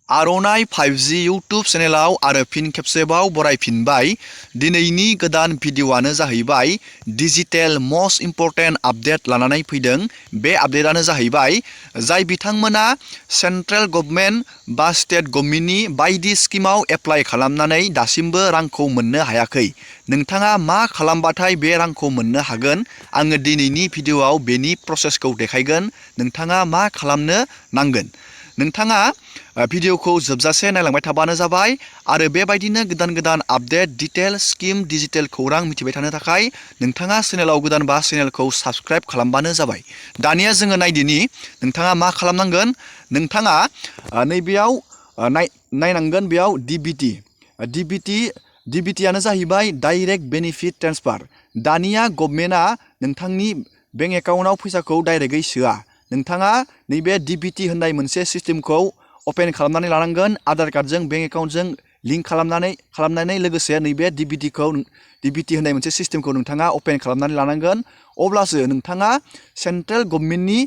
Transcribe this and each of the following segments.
आर'नाइ 5G YouTube चेनेलाव आरो फिन खेबसेबाव बरायफिनबाय। दिनैनि गोदान भिडिअ'आनो जाहैबाय डिजिटेल मस्ट इम्परटेन्ट आपडेट लानानै फैदों। बे आपडेटआनो जाहैबाय जाय बिथांमोना सेन्ट्रेल गभर्नमेन्ट बा स्टेट गभर्नमेन्टनि बायदि स्किमाव एप्लाइ खालामनानै दासिमबो रांखौ मोननो हायाखै। नोंथाङा मा खालामबाथाय बे रांखौ मोननो हागोन? आङो दिनैनि भिडिअ'आव बेनि प्रसेसखौ देखायगोन। नोंथाङा मा खालामनो नांगोन? नोंथाङा भिडिअ'खौ जोबजासे नायलांबाय थाबानो जाबाय आरो बेबायदिनो गोदान गोदान आपडेट डिटेल स्किम डिजिटेल खौरां मिथिबाय थानो थाखाय नोंथाङा चेनेलाव गोदानबा चेनेलखौ साबस्क्राइब खालामबानो जाबाय। दानिया जोङो नायदिनि नोंथाङा मा खालामनांगोन। नोंथाङा नैबेयाव नायनांगोन बेयाव डिबिटिआनो जाहैबाय डाइरेक्ट बेनिफिट ट्रेन्सफार। दानिया गभर्नमेन्टआ नोंथांनि बेंक एकाउन्टआव फैसाखौ डाइरेक्टयै सोआ। नोंथाङा नैबे डिबिटि होननाय मोनसे सिस्टेमखौ अपेन खालामनानै लानांगोन। आधार कार्डजों बेंक एकाउन्टजों लिंक खालामनानै लोगोसे नैबे डिबिटि होननाय मोनसे सिस्टेमखौ नोंथाङा अपेन खालामनानै लानांगोन। अब्लासो नोंथाङा सेन्ट्रेल गभर्नमेन्टनि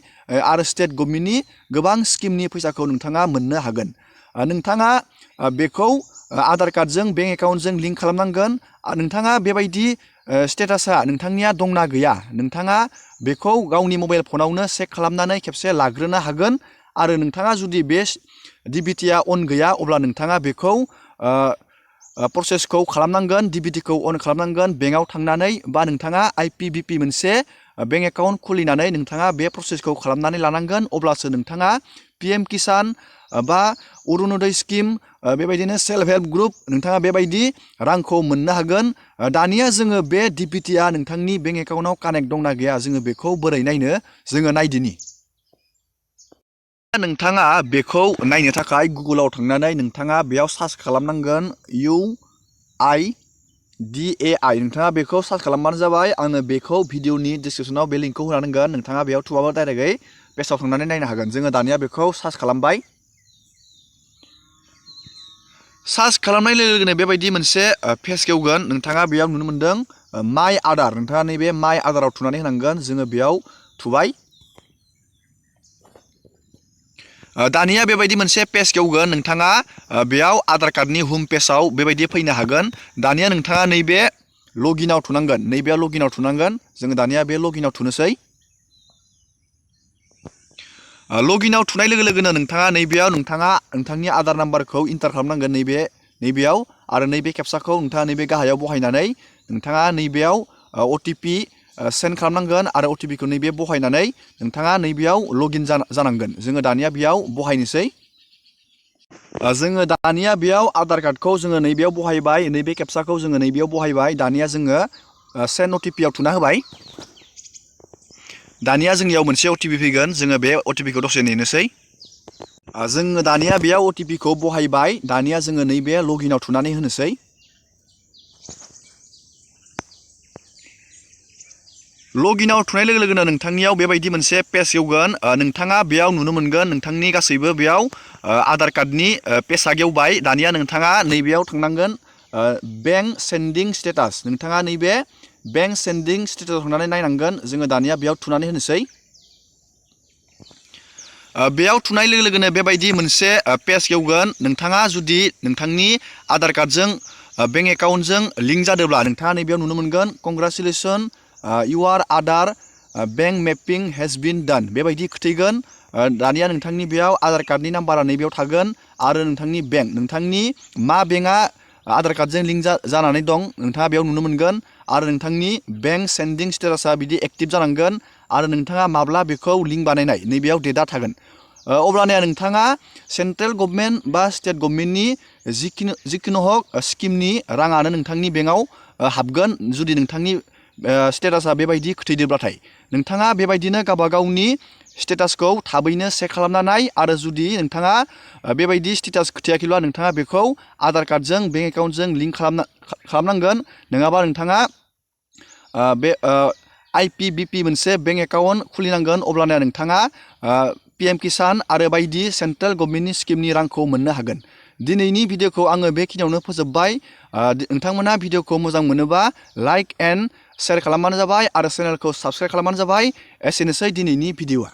आरो स्टेट गभर्नमेन्टनि गोबां स्किमनि फैसाखौ नोंथाङा मोननो हागोन। नोंथाङा बेखौ आधार कार्डजों बेंक एकाउन्टजों लिंक खालामनांगोन। नोंथाङा बेबायदि स्टेटासा नोंथांनिया दंना गैया नोंथाङा बेखौ गावनि मबाइल फनावनो चेक खालामनानै खेबसे लाग्रोनो हागोन। आरो नोंथाङा जुदि बे डिबिटिआ अन गैया अब्ला नोंथाङा बेखौ प्रसेसखौ खालामनांगोन। डिबिटिखौ अन खालामनांगोन बेंकआव थांनानै बा नोंथाङा आइपिबिपि मोनसे बेंक एकाउन्ट खुलिनानै नोंथाङा बे प्रसेसखौ खालामनानै लानांगोन। अब्लासो नोंथाङा पिएम किसान बा अरुनदय स्किम बेबायदिनो सेल्फ हेल्प ग्रुप नोंथाङा बेबायदि रांखौ मोननो हागोन। दानिया जोङो बे डिबिटिआ नोंथांनि बेंक एकाउन्टआव कानेक्ट दंना गैया जोङो बेखौ बोरै नायनो जोङो नायदिनि। नोंथाङा बेखौ नायनो थाखाय गुगोलाव थांनानै नोंथाङा बेयाव सार्च खालामनांगोन UIDAI। नोंथाङा बेखौ सार्च खालामबानो जाबाय। आङो बेखौ भिडिअनि डिसक्रिपसनाव बे लिंकखौ होनांगोन। नोंथाङा बेयाव थुबाबो डाइरेक्टयै पेजआव थांनानै नायनो हागोन। जोङो दानिया बेखौ सार्च खालामबाय। सार्च खालामनाय लोगो लोगोनो बेबायदि मोनसे पेज खेवगोन। नोंथाङा बेयाव नुनो मोन्दों माइ आदार। नोंथाङा नैबे माइ आदाराव थुनानै होनांगोन। जोङो बेयाव थुबाय। दानिया बेबायदि मोनसे पेज खेवगोन। नोंथाङा बेयाव आधार कार्डनि होम पेजाव बेबायदि फैनो हागोन। दानिया नोंथाङा नैबे लगिनाव थुनांगोन। नैबेयाव लगिनाव थुनांगोन। जोङो दानिया बे लगिनाव थुनोसै। लगिनाव थुनाय लोगो लोगोनो नोंथाङा नैबेयाव नोंथांनि आधार नाम्बारखौ इन्टार खालामनांगोन नैबेयाव आरो नैबे खेबसाखौ नोंथाङा नैबे गाहायाव बहायनानै नोंथाङा नैबेयाव अटिपि सेन्ड खालामनांगोन आरो अटिपिखौ नैबे बहायनानै नोंथाङा नैबेयाव लगइन जानांगोन। जोङो दानिया बेयाव बहायनोसै। जोङो दानिया बेयाव आधार कार्डखौ जोङो नैबेयाव बहायबाय। नैबे खेबसाखौ जोङो नैबेयाव बहायबाय। दानिया जोङो सेन्ड अटिपिआव थुना होबाय। दानिया जोंनियाव मोनसे अटिपि फैगोन। जोङो बे अटिपिखौ दसे नेनोसै। जोङो दानिया बेयाव अटिपिखौ बहायबाय। दानिया जोङो नैबे लगिनाव थुनानै होनोसै। लगिनाव थुनाय लोगो लोगोनो नोंथांनियाव बेबायदि मोनसे पेज गेवगोन। नोंथाङा बेयाव नुनो मोनगोन नोंथांनि गासैबो बेयाव आधार कार्डनि पेजआ गेवबाय। दानिया नोंथाङा नैबेयाव थांनांगोन बेंक सेन्डिं स्टेटास। नोंथाङा नैबे बेंक सेन्डिं स्टेटासाव थांनानै नायनांगोन। जोङो दानिया बेयाव थुनानै होनोसै। बेयाव थुनाय लोगो लोगोनो बेबायदि मोनसे पेज गेवगोन। नोंथाङा जुदि नोंथांनि आधार कार्डजों बेंक एकाउन्टजों लिंक जादोंब्ला नोंथाङा नैबेयाव नुनो मोनगोन congratulation your Aadhaar bank mapping has been done बेबायदि खोथैगोन। दानिया नोंथांनि बेयाव आधार कार्डनि नाम्बारा नैबेयाव थागोन आरो नोंथांनि बेंक नोंथांनि मा बेंकआ आधार कार्डजों लिंक जानानै दं नोंथाङा बेयाव नुनो मोनगोन। आरो नोंथांनि बेंक सेन्डिं स्टेटासा बिदि एक्टिभ जानांगोन आरो नोंथाङा माब्ला बेखौ लिंक बानायनाय नैबेयाव डेटआ थागोन। अब्लानिया नोंथाङा सेन्ट्रेल गभर्नमेन्ट बा स्टेट गभर्नमेन्टनि जिखुनु हक स्किमनि राङानो नोंथांनि बेंकआव हाबगोन। जुदि नोंथांनि स्टेटासा बेबायदि खोथैदोंब्लाथाय नोंथाङा बेबायदिनो गावबा गावनि स्टेटासखौ थाबैनो चेक खालामना नाय। आरो जुदि नोंथाङा बेबायदि स्टेटास खोथायाखैब्ला नोंथाङा बेखौ आधार कार्डजों बेंक एकाउन्टजों लिंक खालामनांगोन। नङाबा नोंथाङा बे आइपिबिपि मोनसे बेंक एकाउन्ट खुलिनांगोन। अब्लानिया नोंथाङा पिएम किसान आरो बायदि सेन्ट्रेल गभर्नमेन्टनि स्किमनि रांखौ मोननो हागोन। दिनैनि भिडिअखौ आङो बेखिनियावनो फोजोबबाय। नोंथांमोना भिडिअखौ मोजां मोनोबा लाइक एन्ड शेयार खालामबानो जाबाय आरो चेनेलखौ साबस्क्राइब खालामबानो जाबाय। एसेनोसै दिनैनि भिडिअआ।